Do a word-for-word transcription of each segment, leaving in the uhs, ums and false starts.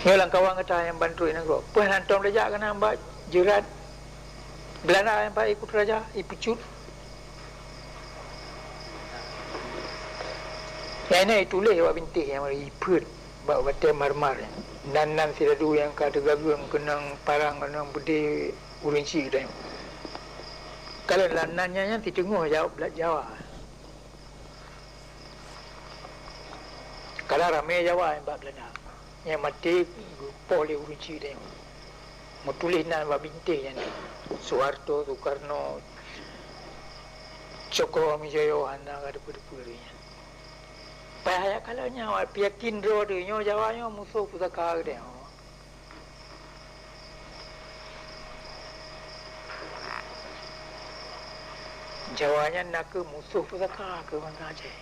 Nyoe lam kawan gata nyang ban trok nanggroe. Peue hana tom tajak keunan bak jeurat Belanda nyang bak i Kuta Raja, i Peucut. Nyang na ituléh bak bintéh nyang ipheut bak batèe marmar. Nan-nan sidadu nyang ka teugageueng keunong parang, keunong beudé ureueng chik geutanyoe. Kalon lam nan nyan, nyan siteungoh Jawa, Jawa. Kadang ramé Jawa nyang bak Belanda. Nyang maté geupoh lé ureueng chik tanyoe. Meutuléh nan bak bintéh nyan. Soeharto, Soekarno, Cokroaminoyo, hana ka teupeu-teupeu lé nyan. Payah jak kalon nyan, awak peuyakin droe teuh nyoe Jawa nyoe musoh pusaka geutanyoe. Jawa nyan nakeuh musoh pusaka keu bansa Aceh.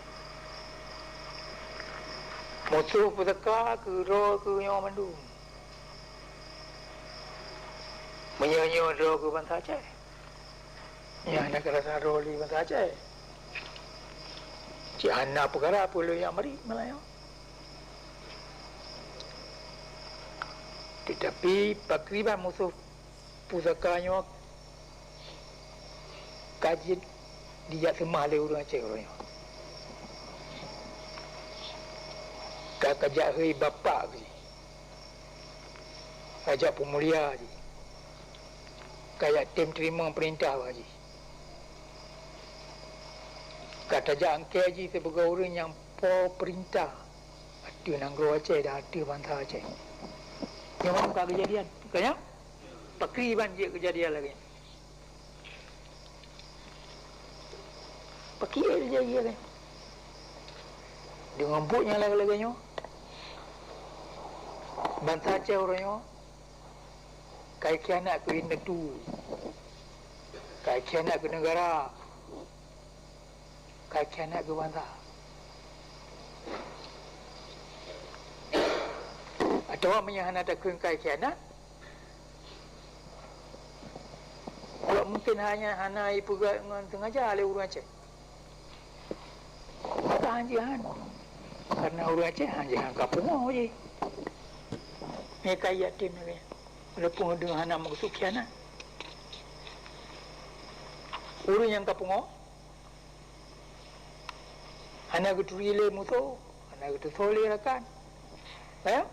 Musoh pusaka keu droe keu nyoe mandum. Meunyoe nyoe droe keu bansa Aceh, nyan hana keurasa droe lé bansa Aceh. Cit hana peukara peue lôn jak marit malam nyoe. Teutapi pakriban musoh pusaka nyoe ka jeuet dijak seumah lé ureueng Aceh uroe nyoe. Ka, ka jak hôi bapak jih, ka jak peumulia jih, ka jak tem teurimong peurintah bak jih. Ka tajak angkée jih sibagoe ureueng nyang po peurintah ateueh nanggroe Aceh dan ateueh bansa Aceh. Nyoe ka keujadian, ka nyan? Pakriban jeuet keujadian lagée nyan? Pakriban jeuet keujadian lagée nyan? Deungon buet nyang lagée-lagée nyoe, bansa Aceh uroe nyoe ka ikhianat keu indatu, ka ikhianat keu neugara, ka ikhianat keu bansa. Atawa meunyoe hana takheun ka ikhianat, awak mungken hana, hana ipeugah ngon sengaja lé ureueng Aceh. Maka han jihan. Karena ureueng Aceh han jihan ka pungoe jih. Nyoe ka yatim lagée nyan. Walaupun ureueng hana meukeusut khianat. Ureueng nyang ka pungoe, hana geuturi lé musoh, hana geuteusoe lé rakan. Paham?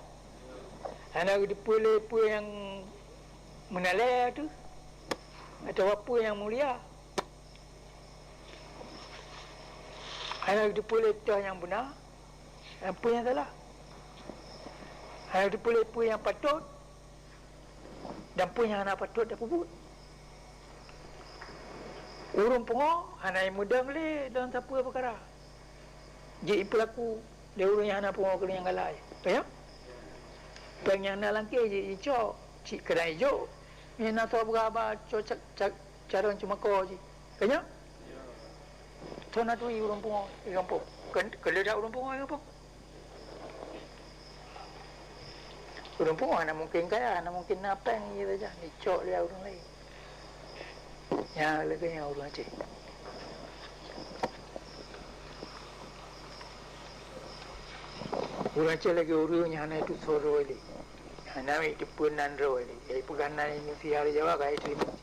Hana geuteupeue lé peue nyang meunalée teuh, atawa peue nyang mulia. Hana geuteupeue lé toh nyang beuna, dan peue nyang salah. Hana geuteupeue lé peue nyang patot, dan peue nyang hana patot tapeubuet. Ureueng pungoe hana jimeudong lé dalam sapeue peukara. Jeuet jipeulaku lé ureueng nyang hana pungoe keu nyang galak. Ka nyan? Péng nyang na lam kèh jeuet jicok, cit keunan ijok. Nyang na soe beuhaba cok ca-, ca-, carông ceumako jih. Ka nyan? Soe na turi ureueng pungoe di gampông? Keu, keu leudak ureueng pungoe di gampông? Ureueng pungoe hana mungken kaya, hana mungken na péng jih sajan, jicok lé ureueng laén. Nyan lagée nyan ureueng Aceh. Ureueng Aceh lagée ureueng nyang hana jiteusoe droe lé. Hana jiteupeue nan droe lé. Jipeugah nan Indonesia lé Jawa ka jiteurimong.